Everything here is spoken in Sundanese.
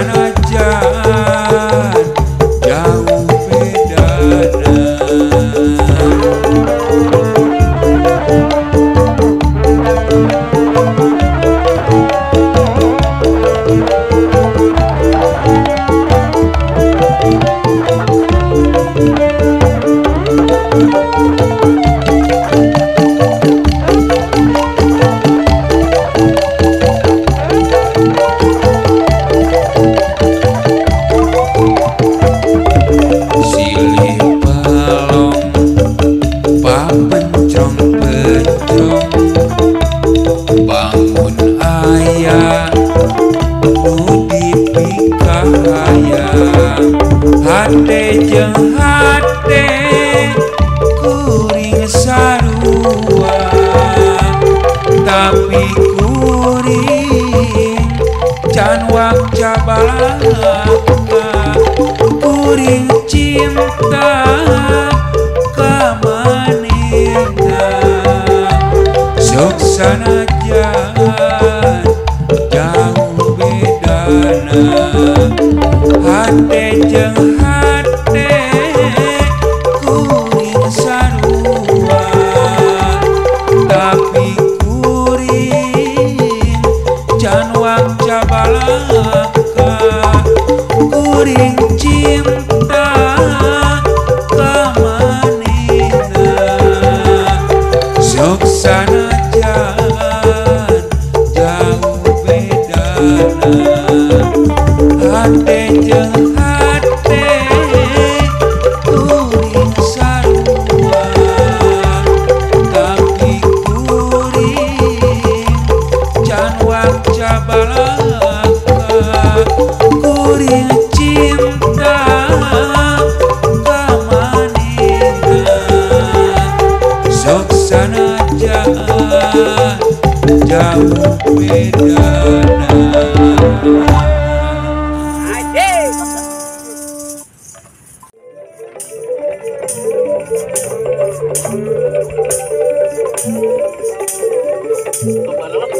sanajan jauh bedana. Silih pelong papencrong-pencrong bangun aya nu dipikahayang hate jeung hate kuring sarua tapi kuring can wakca balaka kuring cinta ka manehna sok sanajan jauh bedana hate jeung hate kuring sarua tapi kuring can wakca balaka kuring cinta ka manehna sok sanajan jauh bedana hate jeung hate kuring sarua tapi kuring can wakca balaka kuring cinta ka manehna sok sanajan jauh bedana. Kemana lah, ya?